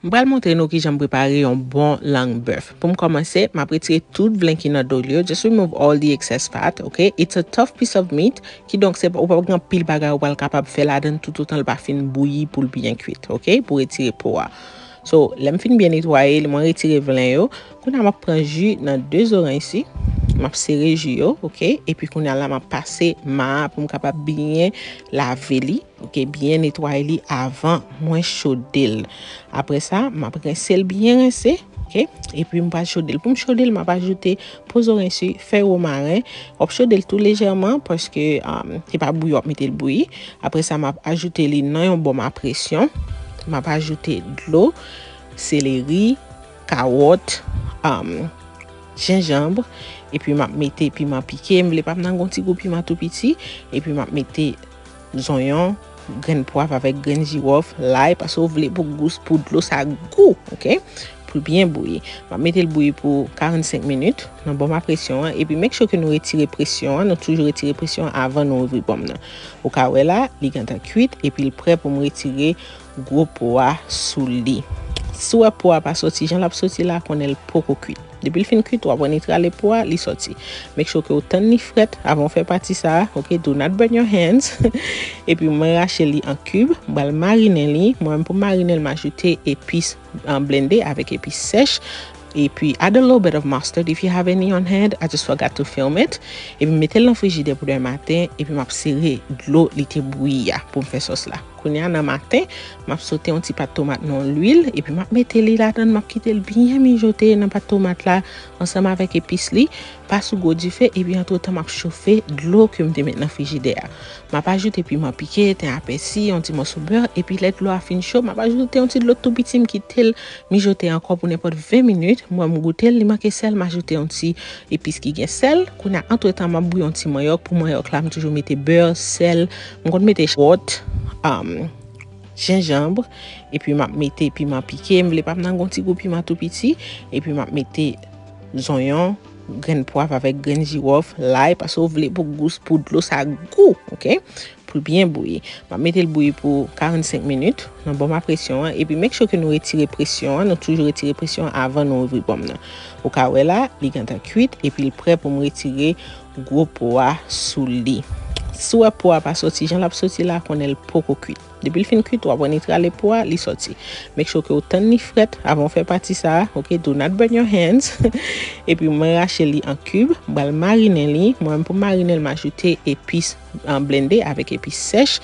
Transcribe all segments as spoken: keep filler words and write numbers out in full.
M pral montre nou kijan m prepare yon bon lang bèf. Pou m kòmanse, m ap retire tout vlen ki nan do l yo. Just remove all the excess fat, ok? It's a tough piece of meat, kidonk se, ou p ap gen anpil bagay ou pral kapab fè ladan l toutotan l pa fin bouyi pou l byen kwit, ok? Pou retire po a. So, lè m fin byen netwaye l, mwen retire vlen yo. Kounye a, m ap pran ji nan de zoranj si. M ap sere ji yo, ok? Epi kounye a la, m ap pase ma a pou m kapab byen lave li. Ok, byen netwaye li avan mwen chode l. Apre sa, m ap rense l byen rense. Ok, epi m pral chode l. Pou m chode l, m ap ajoute po zoranj si, fèy womaren. W ap chode l tou lejèman paske um, se pa bouyi w ap mete l bouyi. Apre sa, m ap ajoute li nan yon bòm a presyon. M ap ajoute dlo, seleri, kawòt, um, jenjanm, epi m ap mete piman pike. M vle pa m nan gon ti gou piman tou piti, epi m ap mete zonyon, grenn pwav avèk grenn jiwòf, lay, paske w vle pou gous, pou dlo sa gou, ok? Pou l byen bouyi. M ap mete l bouyi pou karannsenk minit nan bòm a presyon an, epi make sure ke nou retire presyon an, nou toujou retire presyon an avan nou ouvri bòm nan. Ou ka wè la, li gentan kwit, epi l prè pou m retire gwo po a sou li. Si w wè po a pa soti, jan l ap soti la, konnen l poko kwit. Depi l fin kwit, w ap wè netrale po a, li sòti. Make sure ke w tann li frèt avan w fè pati sa a, ok? Do not burn your hands. Epi mwen rache li an kib, m pral marinen li. Mwen menm pou m marinen l, m ajoute epis an blende avèk epis sèch. Epi add a little bit of mustard if you have any on hand. I just forgot to film it. Epi mete l nan frijidè pou demen maten. Epi m ap sere dlo li te bouyi a pou m fè sòs la. Kounye a nan maten, m ap sote yon ti pat tomat nan lwil, epi m ap mete li ladan l, m ap kite l byen mijote nan pat tomat la, ansanm avèk epis li, pa sou gwo dife, epi antretan m ap chofe dlo ke m te met nan frijidè a. M ap ajoute piman pike, ten a pèsi, yon ti mòso bè, epi lè dlo a fin cho, m ap ajoute yon ti dlo tou piti, m kite l mijote ankò pou nenpòt ven minit, mwen m goute l, li manke sèl, m ajoute yon ti epis ki gen sèl. Kounye a, antretan, m ap bouyi yon ti manyòk. Pou manyòk la, m toujou mete bè, sèl, m konn mete kawòt, um, jenjanm, epi m ap mete piman pike. M vle pa m nan gon ti gou piman tou piti, epi m ap mete zonyon, grenn pwav avèk grenn jiwòf, lay, paske w vle pou gous, pou dlo sa gou, ok? Pou l byen bouyi. M ap mete l bouyi pou karannsenk minit nan bòm a presyon an, epi make sure ke nou retire presyon an, nou toujou retire presyon an avan nou ouvri bòm nan. Ou ka wè la, li gentan kwit, epi l prè pou m retire gwo po a sou li. Si w wè po a pa soti, jan l ap soti la, konnen l poko kwit. Depi l fin kwit, w ap wè netrale po a, li sòti. Make sure ke w tann li frèt avan w fè pati sa a, ok? Do not burn your hands. Epi mwen rache li an kib, m pral marinen li. Mwen menm pou m marinen l, m ajoute epis an blende avèk epis sèch.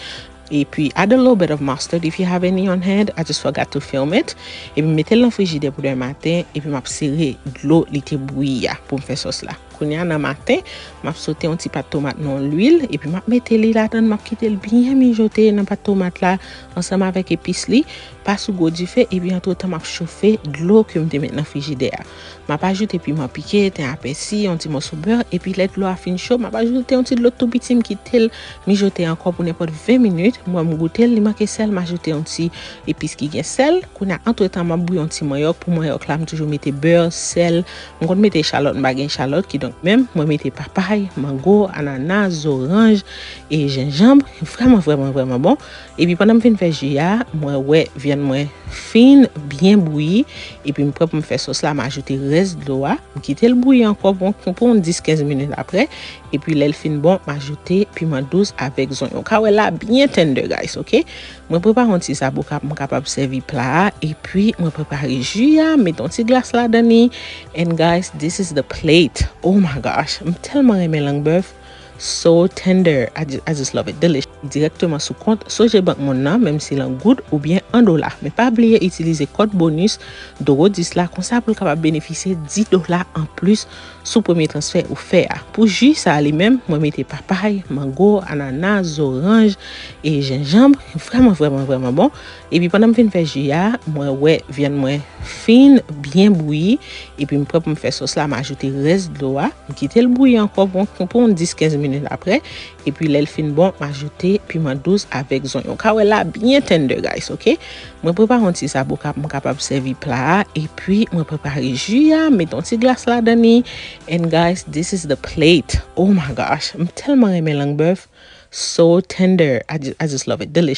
Epi add a little bit of mustard if you have any on hand. I just forgot to film it. Epi mete l nan frijidè pou demen maten, epi m ap sere dlo li te bouyi a pou m fè sòs la. Kounye a nan maten, m ap sote yon ti pat tomat nan lwil, epi m ap mete li ladan l, m ap kite l byen mijote nan pat tomat la, ansanm avèk epis li, pa sou gwo dife, epi antretan m ap chofe dlo ke m te met nan frijidè a. M ap ajoute piman pike, ten a pèsi, yon ti mòso bè, epi lè dlo a fin cho, m ap ajoute yon ti dlo tou piti, m kite l mijote ankò pou nenpòt ven minit, mwen m goute l, li manke sèl, m ajoute yon ti epis ki gen sèl. Kounye a, antretan, m ap bouyi yon ti manyòk. Pou manyòk la, m toujou mete bè, sèl. M konn mete echalòt, m pa gen echalòt, kidonk menm, mwen mete papay, mango, anana, zoranj e jenjanm. Vrèman, vrèman, vrèman bon. Epi pandan m fin fè ji a, mwen wè vyann mwen fin byen bouyi. Epi m prè pou m fè sòs la, m ajoute rès dlo a. M kite l bouyi ankò pou, pou yon dis kenz minit apre. Epi lè l fin bon, m ajoute piman dous avèk zonyon. Ou ka wè la byen tender, guys, ok? Mwen prepare yon ti zaboka pou m kapab sèvi pla a. Epi mwen prepare ji a, mete yon ti glas ladan li. And guys, this is the plate. Oh my gosh, m tèlman renmen lang bèf. So tender. I ju-, I just love it. Delicious. Dirèkteman sou kont Sogebank Moun nan, menm si l an goud oubyen an dola. Men pa bliye itilize kòd bonis Doro dis la, konsa pou l kapab benefisye dis dola anplis sou premye transfè ou fè a. Pou ji sa a li menm, mwen mete papay, mango, anana, zoranj e jenjanm. Vrèman, vrèman, vrèman bon. Epi pandan m fin fè ji a, mwen wè vyann mwen fin byen bouyi. Epi m prè pou m fè sòs la, m ajoute rès dlo a. M kite l bouyi ankò pou, pou yon dis kenz minit apre. Epi lè l fin bon, m ajoute piman dous avèk zonyon. Ou ka wè la byen tender, guys, ok? Mwen prepare yon ti zaboka pou m kapab sèvi pla a. Epi mwen prepare ji a, mete yon ti glas ladan li. And guys, this is the plate. Oh my gosh, m tèlman renmen lang bèf. So tender. I ju-, I just love it. Delicious.